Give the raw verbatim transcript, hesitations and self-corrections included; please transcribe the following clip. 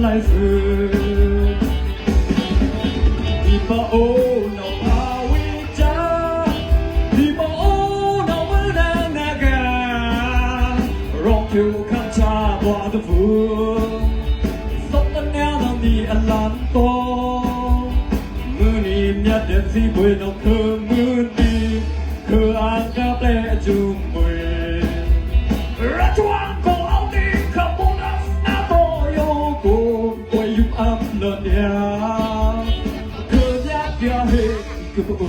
လိုက်စု ဒီပအိုးနောက်ပါဝေးချာ ဒီပအိုးနောက်မနန်းနာက ရောင်ဖြူခမ်းချာပွားတဖု သောတနံၤဒီးဒီအလံတော် မုနီမြတ်တဲ့ စည်းဝေးတော် ခုမုနီ ခုအကပျဲအကျူမွေ ရထွန်းကိုအောင်တင် ခမုန်းနာနာတော်ရုံးကို ကွယ်ယုံအပ်လျက် ခုမြတ်ပြဟေကပူ